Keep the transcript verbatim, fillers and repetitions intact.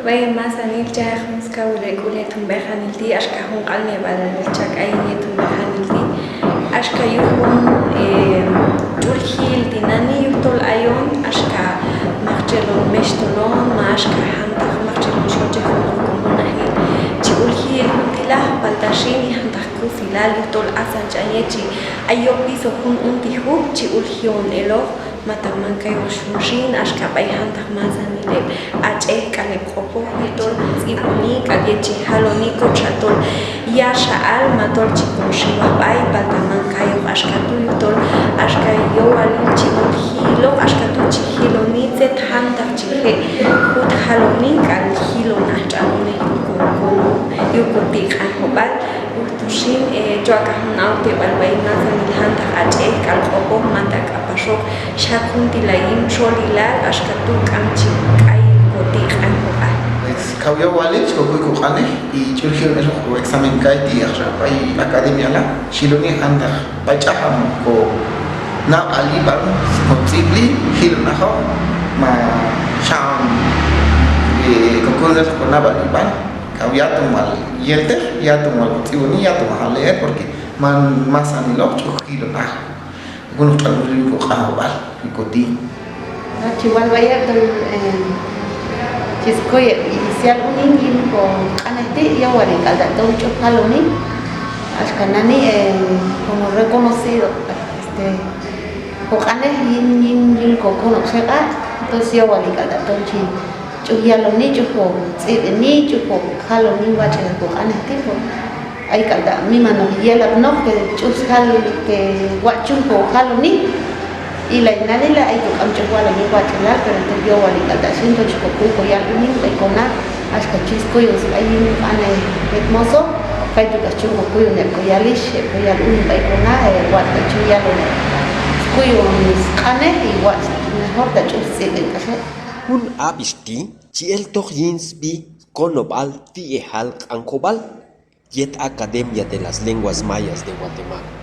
B'ay masanil chayaq jun skawil hek'ul yet jun b'eqanil ti', axka jun q'anleb'al chak' ayin yet jun b'eqanil ti', axka yuj jun, eh, ch'ul ji'il tinani' yujtol ayon, axka maktxel on mexhtol on, ma axka jantaq maktxel on xol ch'ek junoq komonajil chi ul ji'il jun ti' la, palta xin jantaq kusilal yujtol asan ch'an yet chi ay yopiso jun un ti' juj chi ul ji'on eloq, mata man kayoq xun xin, axka b'ay jantaq masanil heb' ach'ej k'al heb' q'opoj yujtol tz'ib'oni k'al yet chi jaloni, kotxa tol yaxal ma tol chi kon xiwaj b'ay, palta man kayoq axka tu' yujtol axka yowalil chi ul ji'iloq, axka tu' chi jiloni tzet jantaq chi je' jut jaloni k'al jilon aj tx'an unej yuj ko, ko, yuj koti'q'anjob'al. Yuj tu xin, eh, chwaq' k'al jun awteb'al b'ay masanil jantaq ach'ej k'al q'opoj mata k'apaxoq xjaq jun ti' la yin txolilal, axka tu' k'am chi k'ay koti'q'anjob'al. Pues kaw yowalil chi kokuy koq'anej, y ch'ul ji'on eloq ko examen kay ti' axka b'ay academia la, xiloni jantaq b'ay ch'ajam konab'al yib'an, kotz'ib'li, jilon ajoq ma xan, eh, kokunoq konab'al yib'an. Kaw yaton wal yelteq, yaton wal kotz'ib'oni, yaton wal a leer, porque man masaniloq, ch'uj jilon aj junoq tx'an unej yuj koq'anjob'al, yuj koti'. Chi wal b'ay heb' tol, eh, chi skuy heb' yal unin yin koq'anej ti', yowalil k'al ta' tol ch'uj jaloni, axka nani', eh, como reconocido, este, koq'anej yin, yin, yin kokonob' xeq'a', entonces yowalil k'al ta' tol chi ch'uj yaloni, ch'uj kotz'ib'eni, ch'uj kojaloni watx'ilal koq'anej ti', porque ay k'al ta' miman hoq yelapnoq que ch'uj sjal que watx' ch'uj kojaloni, y la nani' la ay to k'am ch'uj waloni watx'ilal, pero entonces yowalil k'al ta' xin tol chi kokuy koyal unin b'ay kona, axka chi skuyon sb'a yin q'anej yet moso, kaytu' k'ax ch'uj kokuyon heb' koyalix, heb' koyal unin b'ay kona, eh, watx' k'ax ch'uj yalon heb' skuyon sq'anej, y watx' mejor ta ch'uj stz'ib'en k'ax heb'. Jun ab'ix ti' chi eltoq yin sb'i Konob'al Ti'ejal Q'anjob'al yet Academia de las Lenguas Mayas de Guatemala.